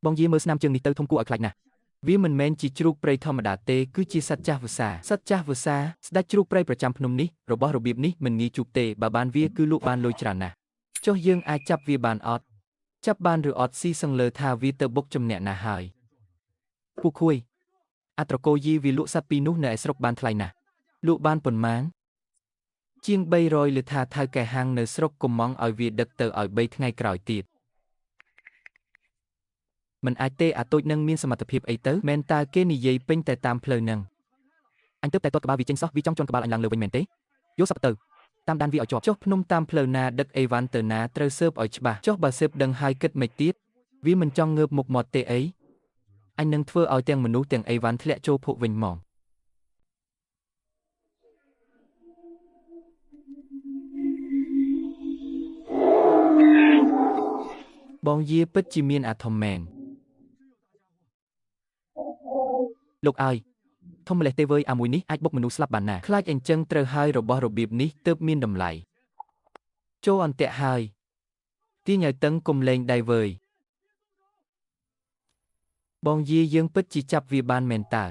បងយាមើលស្នាមជើងនេះទៅធំគួរឲ្យខ្លាចណាស់វាមិនមែនជាជ្រូកព្រៃធម្មតាទេគឺជាសត្វចាស់វស្សាសត្វចាស់វស្សាស្ដេចជ្រូកព្រៃប្រចាំភ្នំនេះរបស់របៀបនេះមិនងាយជួបទេបើបានវាគឺលក់បានលុយច្រើនណាស់ចុះយើងអាចចាប់វាបានអត់ចាប់បានឬអត់ស៊ីសឹងលើថាវាទៅបុកជំនាក់ណាហើយពូខួយអត្រកោយីវាលក់សត្វពីរនោះនៅឯស្រុកបានថ្លៃណាស់លក់បានប៉ុន្មានជាង300ឬថាថៅកែហាងនៅស្រុកកុំម៉ងឲ្យវាដឹកទៅឲ្យ3ថ្ងៃក្រោយទៀតមិនអាចទេអាតូចនឹងមានសមត្ថភាពអីទៅមែនតើគេនិយាយពេញតែតាមផ្លូវនឹងអញទើបតែទាត់ក្បាលវាចេញសោះវាចង់ជន់ក្បាលអញឡើងលើវិញមែនទេយកសັບទៅតាមដានវាឲ្យជាប់ចុះភ្នំតាមផ្លូវណាដឹកអីវ៉ាន់ទៅណាត្រូវស៊ើបឲ្យច្បាស់ចុះបើស៊ើបដឹងហើយគិតមិនទៀតវាមិនចង់ងើបមុខមាត់ទេអីអញនឹងធ្វើឲ្យទាំងមនុស្សទាំងអីវ៉ាន់ធ្លាក់ចូលភក់វិញហ្មងបងយាពិតជាមានអាធំមែនលោកអើយធំម្លេះទេវើយអាមួយនេះអាចបុកមនុស្សស្លាប់បានណាខ្លាចអញ្ចឹងត្រូវហើយរបស់របៀបនេះទើបមានតម្លៃចូលអន្ទាក់ហើយទាញឲ្យតឹងកុំលែងដៃវើយបងយាយើងពិតជាចាប់វាបានមែនតើ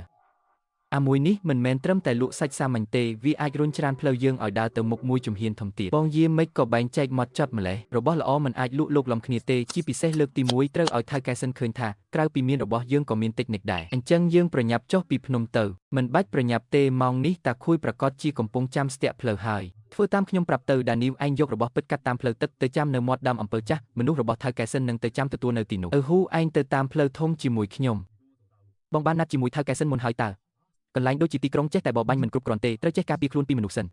អាមួយនេះមិនមែនត្រឹមតែលក់សាច់សាមញ្ញទេវាអាចរុញច្រានផ្លូវយើងឲ្យដើរទៅមុខមួយជំហានធំទៀតបងយាមិនក៏បែងចែកមាត់ចត់ម្លេះរបស់ល្អមិនអាចលក់លោកលំគ្នាទេជាពិសេសលើកទី1ត្រូវឲ្យថៅកែសិនឃើញថាក្រៅពីមានរបស់យើងក៏មានតិចនិចដែរអញ្ចឹងយើងប្រញាប់ចុះពីភ្នំទៅមិនបាច់ប្រញាប់ទេម៉ោងនេះតាខួយប្រកាសជាកំពុងចាំស្ទាក់ផ្លូវហើយធ្វើតាមខ្ញុំប្រាប់ទៅដានីវឯងយករបស់ពិតកាត់តាមផ្លូវទឹកទៅចាំនៅមាត់ដើមអំពើចាស់មនុស្សរបស់ថៅកែសិននឹងទៅចាំទទួលនៅទីនោះអឺហ៊ូឯងទៅតាមផ្លូវធំជាមួយខ្ញុំបងបានណាត់ជាមួយថៅកែសិនមុនហើយតើកន្លែងដូចជាទីក្រុងចេះតែបបាញ់មិនគ្រប់គ្រាន់ទេត្រូវចេះការពារខ្លួនពីមនុស្សសិន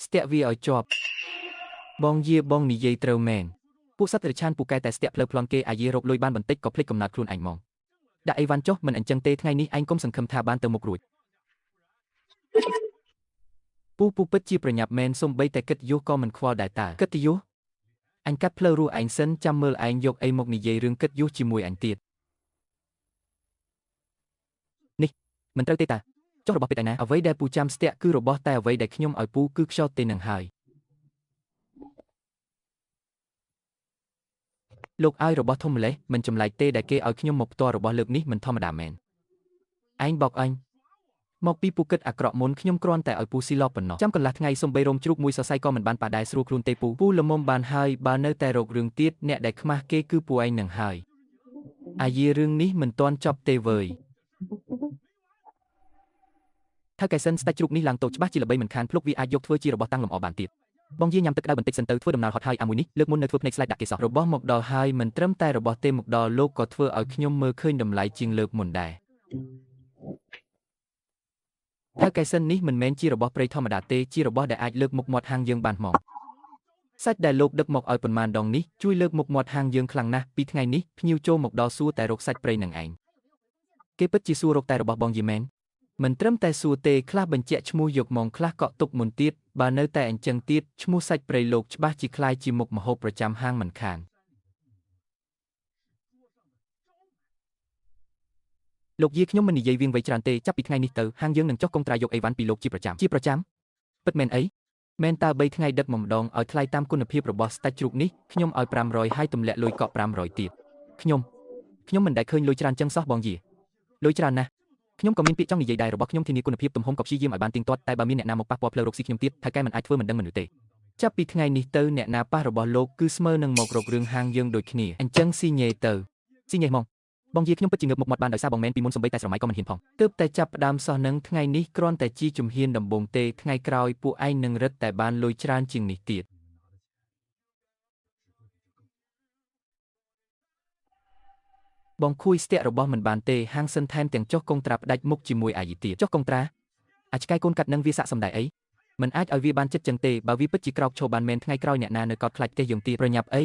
ស្ទាក់វាឲ្យជាប់បងយាបងនិយាយត្រូវមែនពួកសត្វតិរច្ឆានពូកែតែស្ទាក់ផ្លូវប្លន់គេអាយារកលុយបានបន្តិចក៏ភ្លេចកំណត់ខ្លួនឯងហ្មងដាក់អីវ៉ាន់ចុះមិនអញ្ចឹងទេថ្ងៃនេះឯងកុំសង្ឃឹមថាបានទៅមុខរួចពូពូពិតជាប្រញាប់មែនសំបីតែគិតយុះក៏មិនខ្វល់ដែរតើគិតយុះអញកាត់ផ្លូវរស់ឯងសិនចាំមើលឯងយកអីមកនិយាយរឿងគិតយុះជាមួយអញទៀតនេះមិនត្រូវទេតាចុះរបស់ពិតឯណាអ្វីដែលពូចាំស្ទាក់គឺរបស់តែអ្វីដែលខ្ញុំឲ្យពូគឺខ្យល់ទេនឹងហើយលោកឲ្យរបស់ធំម្លេះមិនចម្លែកទេដែលគេឲ្យខ្ញុំមកផ្ទាល់របស់លើកនេះមិនធម្មតាមែនឯងបោកអញមកពីពូគិតអាក្រក់មុនខ្ញុំគ្រាន់តែឲ្យពូស៊ីឡប៉ុណ្ណោះចាំកន្លះថ្ងៃសំបីរោមជ្រូកមួយសរសៃក៏មិនបានប៉ះដែរស្រួលខ្លួនទេពូពូល្មមបានហើយបើនៅតែរករឿងទៀតអ្នកដែលខ្មាស់គេគឺពូឯងនឹងហើយអាយារឿងនេះមិនទាន់ចប់ទេវើយថៅកែសិនស្ដេចជ្រូកនេះឡើងតូចច្បាស់ជាល្បីមិនខានភ្លុកវាអាចយកធ្វើជារបស់តាំងលម្អបានទៀតបងយាញ៉ាំទឹកក្តៅបន្តិចសិនទៅធ្វើដំណើរហត់ហើយអាមួយនេះលើកមុននៅធ្វើភ្នែកស្លែកដាក់គេសោះរបស់មកដល់ហើយមិនត្រឹមតែរបស់ទេមកដល់លោកក៏ធ្វើឲ្យខ្ញុំមើលឃើញតម្លៃជាងលើកមុនដែរថៅកែសិននេះមិនមែនជារបស់ព្រៃធម្មតាទេជារបស់ដែលអាចលើកមុខមាត់ហាងយើងបានហ្មងសាច់ដែលលោកដឹកមកឲ្យប៉ុន្មានដងនេះជួយលើកមុខមាត់ហាងយើងខ្លាំងណាស់ពីថ្ងៃនេះភ្ញៀវចូលមកដល់សួរតែរកសាច់ព្រៃនឹងឯងគេពិតជាសួររកតែរបស់បងយីមែនមិនត្រឹមតែសួរទេខ្លះបញ្ជាក់ឈ្មោះយកមកខ្លះកក់ទុកមុនទៀតបើនៅតែអញ្ចឹងទៀតឈ្មោះសាច់ព្រៃលោកច្បាស់ជាក្លាយជាមុខម្ហូបប្រចាំហាងមិនខានលោកយាខ្ញុំមិននិយាយវៀងវៃច្រើនទេចាប់ពីថ្ងៃនេះទៅហាងយើងនឹងចុះកុងត្រាយកអីវ៉ាន់ពីលោកជាប្រចាំជាប្រចាំពិតមែនអីមែនតើ3ថ្ងៃដឹកមកម្ដងឲ្យថ្លៃតាមគុណភាពរបស់ស្ដេចជ្រូកនេះខ្ញុំឲ្យ500ហើយទម្លាក់លុយកក់500ទៀតខ្ញុំមិនដែលឃើញលុយច្រើនចឹងសោះបងយាលុយច្រើនណាស់ខ្ញុំក៏មានពាក្យចង់និយាយដែររបស់ខ្ញុំធានាគុណភាពទំហំក៏ព្យាយាមឲ្យបានទៀងទាត់តែបើមានអ្នកណាមកប៉ះពាល់ផ្លូវរកស៊ីខ្ញុំទៀតថៅកែមិនអាចធ្វើមិនដឹងមនុស្សទេចាប់ពីថ្ងៃនេះទៅអ្នកណាប៉ះរបស់លោកគឺស្មើនឹងមករករឿងហាងយើងដូចគ្នាអញ្ចឹងស៊ីញ៉េទៅស៊ីញ៉េហ្មងបងយាខ្ញុំពិតជាងើបមុខមាត់បានដោយសារបងមែនពីមុនសំបីតែស្រមៃក៏មិនហ៊ានផងទើបតែចាប់ផ្ដើមសោះនឹងថ្ងៃនេះគ្រាន់តែជាជំហានដំបូងទេថ្ងៃក្រោយពួកឯងនឹងរឹតតែបានលុយច្រើនជាងនេះទៀតបងខួយស្ទាក់របស់មិនបានទេហាងសិនថែមទាំងចុះកុងត្រាផ្ដាច់មុខជាមួយអាយីទៀតចុះកុងត្រាអាចឆ្កែកូនកាត់នឹងវាសាក់សំដែងអីមិនអាចឲ្យវាបានចិត្តចឹងទេបើវាពិតជាក្រោកឈរបានមែនថ្ងៃក្រោយអ្នកណានៅកោតខ្លាចផ្ទះយើងទៀតប្រញាប់អី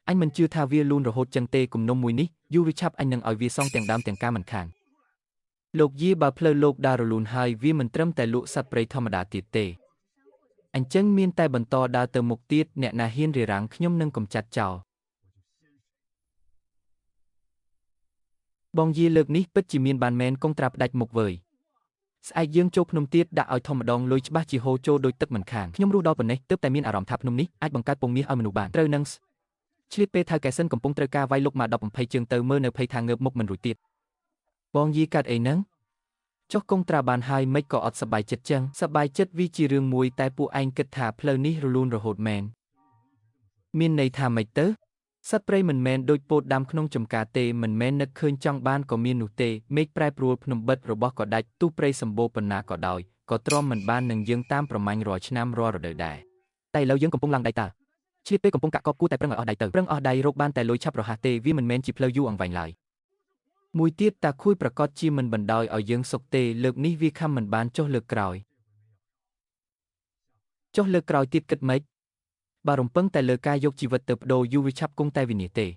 អញមិនជឿថាវាលូនរហូតចឹងទេគំនុំមួយនេះយូរឬឆាប់អញនឹងឲ្យវាសងទាំងដើមទាំងការមិនខានលោកយាបើផ្លូវលោកដើររលូនហើយវាមិនត្រឹមតែលក់សត្វព្រៃធម្មតាទៀតទេអញ្ចឹងមានតែបន្តដើរទៅមុខទៀតអ្នកណាហ៊ានរារាំងខ្ញុំនឹងកំចាត់ចោលបងយាលើកនេះពិតជាមានបានមែនកុងត្រាផ្ដាច់មុខវើយស្អែកយើងចូលភ្នំទៀតដាក់ឲ្យធំម្ដងលុយច្បាស់ជាហូរចូលដោយទឹកមិនខានខ្ញុំរស់ដល់ប៉ុណ្ណេះទើបតែមានអារម្មណ៍ថាភ្នំនេះអាចបង្កើតពងមាសឲ្យមនុស្សបានត្រូវនឹង ឆ្លៀតពេលថៅកែសិនកំពុងត្រូវការវាយលុកមក10 20ជើងទៅមើលនៅភ័យថាងើបមុខមិនរួចទៀតបងយីកាត់អីហ្នឹងចុះកុងត្រាបានហើយមិនក៏អត់សប្បាយចិត្តចឹងសប្បាយចិត្តវាជារឿងមួយតែពួកឯងគិតថាផ្លូវនេះរលូនរហូតមែនមានន័យថាម៉េចទៅសត្វព្រៃមិនមែនដូចពោតដាំក្នុងចំការទេមិនមែននឹកឃើញចង់បានក៏មាននោះទេមេឃប្រែប្រួលភ្នំបិទរបស់ក៏ដាច់ទោះព្រៃសម្បូរប៉ុណ្ណាក៏ដោយក៏ទ្រាំមិនបាននឹងយើងតាមប្រមាញ់រាល់ឆ្នាំរាល់រដូវដែរតែឥឡូវយើងកំពុងឡើងដៃតើឆ្លៀតពេលកំពុងកាក់កបគួរតែប្រឹងឲ្យអស់ដៃទៅប្រឹងអស់ដៃរកបានតែលុយឆាប់រហ័សទេវាមិនមែនជាផ្លូវយូរអង្វែងឡើយមួយទៀតតាខួយប្រកាសជាមិនបណ្ដោយឲ្យយើងសុខទេលើកនេះវាខំមិនបានចុះលើកក្រោយចុះលើកក្រោយទៀតគិតម៉េចបើរំពឹងតែលើការយកជីវិតទៅបដូរយូរវាឆាប់គង់តែវិនាសទេ